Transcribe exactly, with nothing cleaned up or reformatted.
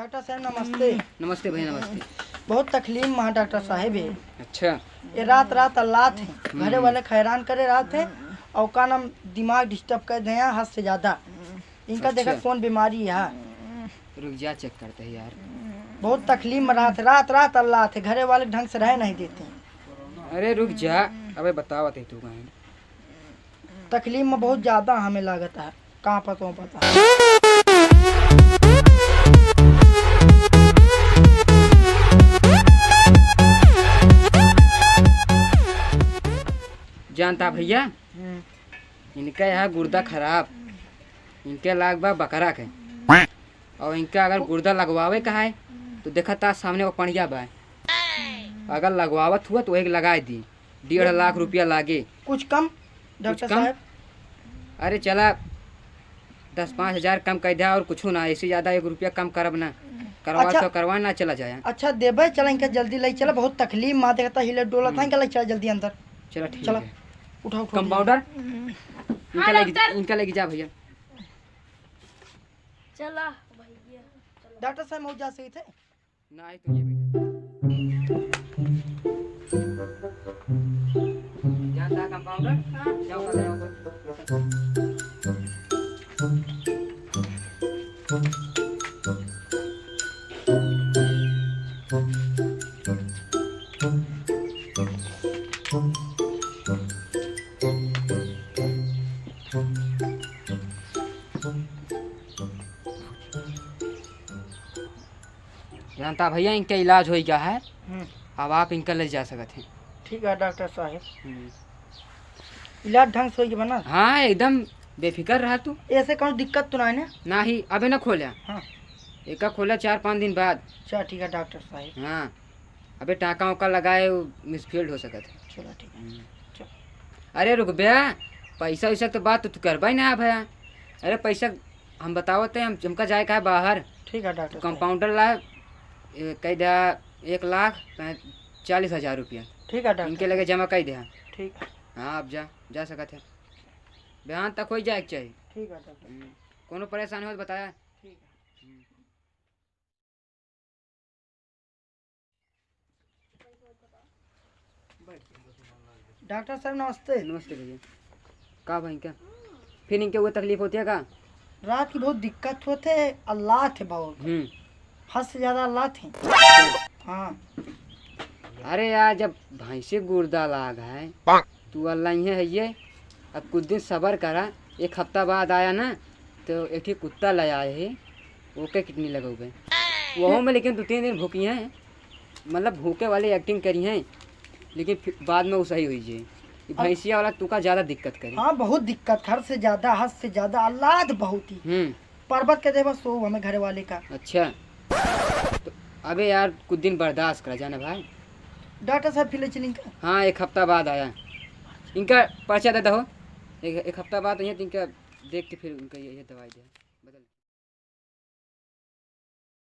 डॉक्टर साहब, नमस्ते। नमस्ते भैया, नमस्ते। बहुत तकलीफ में है डॉक्टर साहब, ये। अच्छा। ये रात रात अल्लात है, हम्म। घरे वाले हैरान करे रात है, और का नाम, दिमाग डिस्टर्ब कर दे हैं हद से ज्यादा। इनका देखा अच्छा। कौन बीमारी है। रुक जा, चेक करते हैं यार। बहुत तकलीफ में रहत है, रात रात अल्लात है, घरे वाले ढंग से रह नहीं देते। अरे रुक जा, अबे बतावत है तू कहीं। तकलीफ में बहुत ज्यादा हमें लागत है, कहाँ पता पता। जानता भैया, हम्म। इनका यहाँ गुर्दा खराब, इनके लाग बा बकरा के। और इनका अगर गुर्दा लगवावे का है, तो देखा ता सामने वो पड़िया बा, अगर लगवावत हुआ तो एक लगाए दी, डेढ़ लाख रुपया लागे। कुछ कम, कुछ डॉक्टर कम? साहब? अरे चला, दस पाँच हजार कम कर दिया और कुछ ना, इससे ज्यादा एक रुपया कम करब ना। करवा अच्छा। तो करवा, ना चला जाए। अच्छा देबे, चला इनका जल्दी ले चला, बहुत तकलीफ माँ देखता, हिले डोला था, हम्म। इनका ले चला जल्दी अंदर। चला ठीक चला, है। उठा, उठा, कंपाउंडर, उठा। इनका हाँ, लेके, डॉक्टर। इनका लेके जा भैया। चला भैया, चला। डॉक्टर साहब, मौज जा सही थे? नाही, तू ये बैठ। जानता है कंपाउंडर? हाँ। जाओ, जाओ, जाओ। जानता भैया, इनका इलाज हो गया है। हम्म। अब आप इनका ले जा सकत हैं। ठीक है डॉक्टर साहब। हम्म। इलाज ढंग से होई बना? हाँ, एकदम बेफिक्र रहा तू। ऐसे कौनो दिक्कत तो ना है ना? नाही, अबे ना खोला। हाँ। एका खोला चार पाँच दिन बाद। अच्छा, ठीक है डॉक्टर साहब। हाँ, अबे टाका वाका लगाए, वो मिसफील्ड हो सकत है। चलो, ठीक है। हम्म। चलो। अरे रुक बे, पैसा वैसा तो बात तो तू करबा ही ना भैया। अरे पैसा हम बतावत है, हम, हमका जाए का है बाहर। ठीक है डॉक्टर साहब। कंपाउंडर ला, ए, कह दिया एक लाख पै-, चालीस हजार रुपया। ठीक है डॉक्टर इनके लगे साहब। जमा कर दिया। ठीक है। हाँ, अब जा, जा सकत है। बिहान तक हो जाए के चाहिए। ठीक है डॉक्टर। हम्म, कोनो परेशानी हो तो बताया। ठीक है। हम्म। डॉक्टर साहब, नमस्ते। नमस्ते भैया। का भाई, का? फिर इनके वो तकलीफ होती है का? रात की बहुत दिक्कत होते है, अल्लात है बहुत। हम्म। हद से ज्यादा अल्लात है। हाँ। अरे यार, जब भैंसी गुर्दा लाग है, तू अल्लाइहे है ये। अब कुछ दिन सबर करा, एक हफ्ता बाद आया ना, तो एक ही कुत्ता ले आए है, ओके किडनी लगौबे। वहू में लेकिन दो तीन दिन भूकी हैं, मतलब भूखे वाली एक्टिंग करी हैं, लेकिन फिर बाद में वो सही हुई जे। ये अब भैंसिया वाला तुका ज्यादा दिक्कत करी। हाँ, बहुत दिक्कत, हद से ज्यादा, हद से ज्यादा, अल्लाद बहुत ही। हम्म। पर्वत के देबा सो हमें घरे वाले का। अच्छा, तो अबे यार, कुछ दिन बर्दाश्त करा जाना भाई। डॉक्टर साहब, फिर ले चलें इनका? हाँ, एक हफ्ता बाद आया। इनका पर्चा दे दो, एक, एक हफ्ता बाद तो ये इनका देख के फिर इनका ये, ये दवाई दे, बदल।